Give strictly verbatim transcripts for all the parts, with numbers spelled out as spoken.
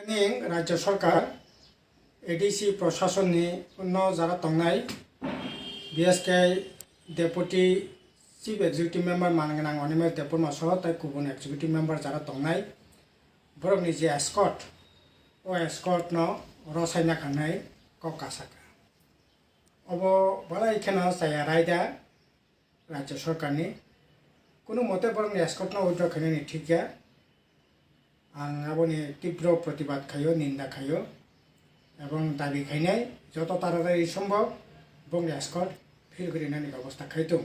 Ni Rajya Sarkar, A D C proshasonni no jara tongnai, B S K Deputy Chief Executive Member mangnang Animesh Debbarma soho tai kubun Executive Member jara tongnai, borokni je escort, o escort no rwsai nakha hinwi kok kasaka. Obo belai kheno chaya raida Rajya Sarkarni. Kunu mote borokni escort no withdraw khainani thik ya. Ang aboni tibro protibad khaio, ninda khaio, ebong dabi khainai joto taratari sombhob bongni escort phir grinani bebosta khaitung.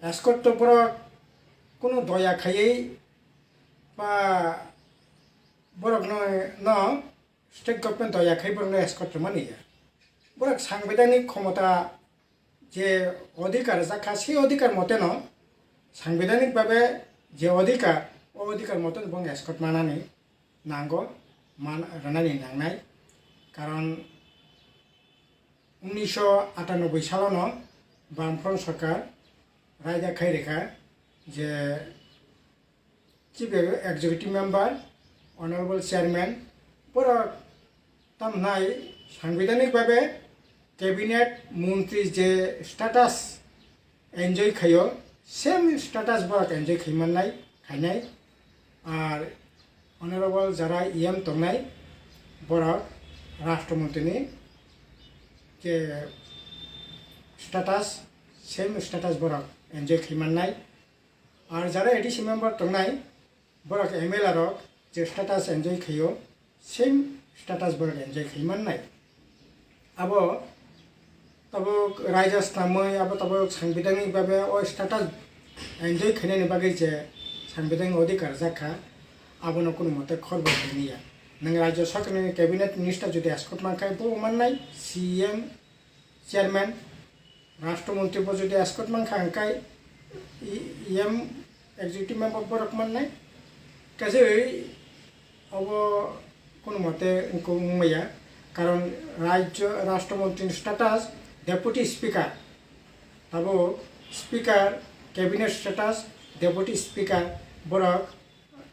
Escort to borok kunu doya khaiwi ba borokno, no state government doya khai borokno escort rwmani ya. Borok sangbidhanik khomota je odhikar jakha, se odhikar moteno, sangbidhanik babe je odhikar, o odhikar moteno bong escort manani nango, man, rwnani nangnai. Karon unnisho atanoboi salono Bamfront Sarkar raida khai rikha je Chief Executive Member, Honorable Chairman, borok tamnai sangbidhanik babe cabinet montri je status enjoy khaio, same status borok enjoy khaimannai, khainai. Ar honorable jara E M tongnai, borok rashtra montri ni je status, same status borok enjoy khaimannai. Ar jara A D C member tongnai, borok M L A rok je status enjoy khaio, same status borok enjoy khai mannai. Abo tabuk raida snamwi, abo tabuk sangbidhanik babe o status enjoy khainani bagwi je sangbidhanik odhikar jakha, abono kunu mote khorbo khainiya. Nwng Rajya Sarkarni cabinet minister jodi escort mankha, bo mannai, C M, chairman, rashtra montri bo jodi escort mankha, hwnkhe E M executive member borok mannai. Kaisa obo kunu mote wngkuk wngmaya, karon rajya rashtra montri ni status deputy speaker, abo speaker, cabinet status deputy speaker, borok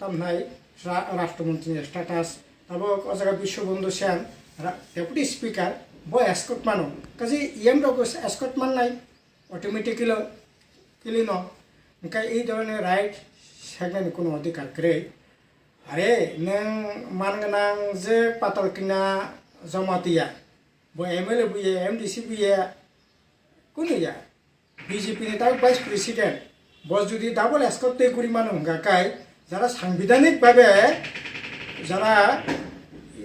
tamnai ra-, rashtra montri ni status, abo o jaga Biswabandhu Sen ra-, deputy speaker, bo escort mano, kaisa E M rok escort mannai automatically, kili no, hwnkhe ei dhoroner right seknani kunu odhikar kwrwi. Are nwng man gwnang je Patalkina Jamatia, bo M L A buya, M D C buya, kunu ya, B J P ni tabuk vice president, bo jodi double escort tei guri mano hwnkha kai, jara sangbidhanik babe jara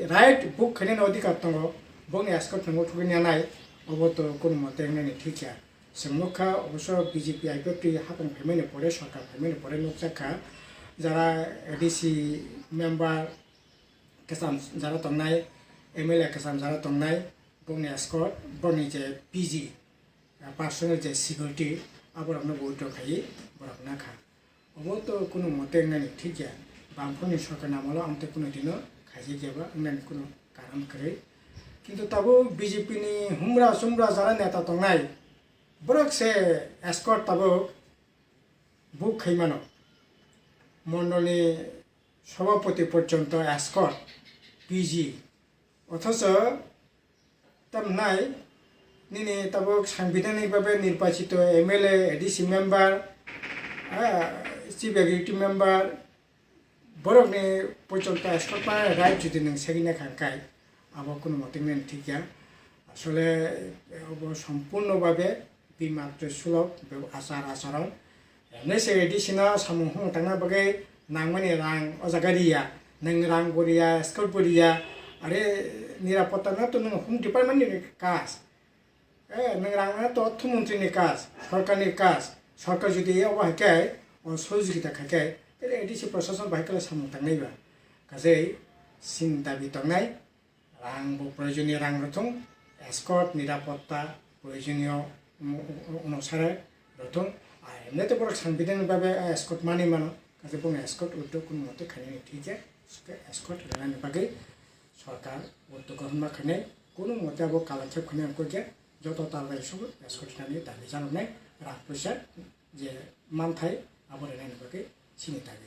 right book khainani odhikar tongo, bongni escort nwngo thugwi nanai, obo to kunu mote wngnani thik ya. Chwng nukha, oboso B J P I P F T hapang phaimani pore, sorkar phaimani pore nukjakha, jara A D C member kwcham jara tongnai, M L A kwcham jara tongnai, bongni escort, bongni je P G, personal je security, aborokno bo withdraw khaiwi borok nakha. Obo to kunu mote wngnani thik ya, Bamfront ni sorkar ni amolo amtwi kunu dino khaijak ya ba wngnani kunu karon kwrwi. Kintu tabuk B J P ni humra sumra jara neta tongnai, borok se escort tabuk book khai mano. Mondol ni sobhapoti porjonto escort, P G. Othocho tamnai nini tabuk sangbidhanik babe nirbachito M L A, A D C member, ah, chief executive member, borokni porjonto escort manani right jodi nwng segwi naikha hwnkhe, abo kunu mote wngnani thik ya. Asole obo sompurno babe bimatwi sulok, be-, achar acharon. Emne se A D C no samung humung tangna bagwi nangmani rang o jaga riya, nwng rang bo riya, escort bo riya, are nirapotta no to nwng home department ni kaj. Eh, nwng rang no to ortho montri ni kaj, sorkar ni kaj, sorkar jodi obo hai khe, o sohojogita khai khe, tele A D C prosason bai khe samung tangnai ba. Kajei chini dabi tongnai, rang bo proyojoniyo rang rwthung, escort, nirapotta proyojoniyo, um, um, onusare rwthung. Ar emne to borok sangbidhanik babe, ah, escort manwi mano, kaisa bongni escort withdraw kunu mote khainani thik ya, escort rwnani bagwi sorkar withdraw kaham ma khainai, kunu mote abo kalankhep khainai wngkha khe joto tal bai sugo escort rwnani dabi janoknai, rang puisa je manthai abo rwnani bagwi chini dabi.